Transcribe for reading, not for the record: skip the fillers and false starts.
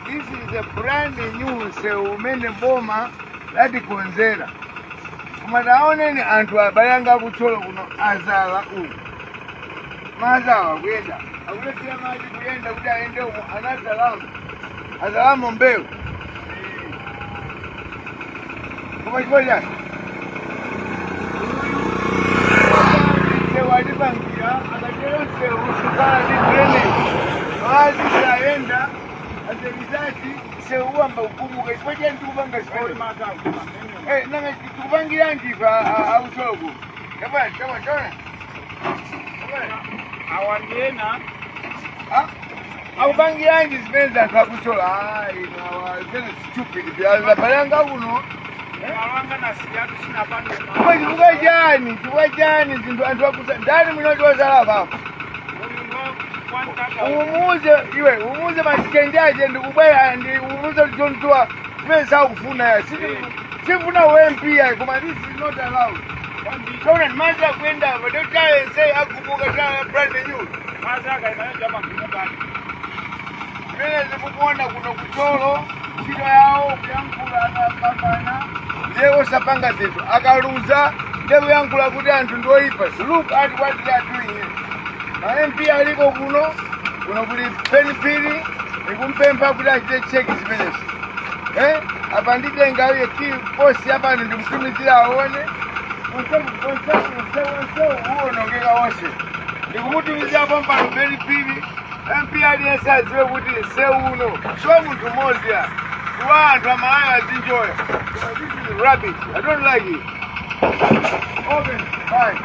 This is a brand new msewu umene boma latikonzera, koma taoneni anthu, abale anga aku Thyolo kuno, azala uku, madzi awa akuyenda, akulephera madzi kuyenda kuti ayende umo. Anazalamo, azalamo mbewu, koma chifukwa chake msewu atipangira akatero, msewu sukhala ndi drainage, madzi sayenda. As a result, msewu uwamba kugumuka. Chifukwa chani tikupanga zimene? Nanga tikupangiranji ife aku Thyolo kuno? Tabwana, tabwana, taona. Tabwana. Awa ndiena. Ah, akupangiranji zimene anthu aku Thyolo? Ayi, nawa zimene stupid, abale anga kuno. Malwanga na siyatu sinapande. Koma chifukwa chani? Chifukwa chani zinthu anthu akusa ndani mwinoti wazala papo? Uyu ndo kwantaka. Umuuze iwe, umuuze masikendi aje, ndikubwera ndi umuuze chontuwa zimene sakufuna ya sifuna u MP ya, koma this is not allowed. Taona madzi akuyenda apa, ndotayese agumuka ta brand new. Madzi akaimanaja magumukani. Zimene zikukuona kuno ku Thyolo, ntchito yawo kuyankhula akapambana, ndiye osapanga zinthu, akaluza ndiye kuyankhula kuti anthu ndi oyipa. Look at what they are doing here. Ma MP aliko kuno, kuno kuli Ben Phiri, ndikumpempha kuti achite check zimenezi. Apa nditenga iye key post apano, ndimtumizira aone onse uwonongeka wonse. Ndikumutumizira pompano Ben Phiri. MP aliyense adziwe kuti msewu uno siwa munthu mmodzi ya, siwa anthu amalayo azinjoya. This is rubbish. I don't like it. Open. Bye.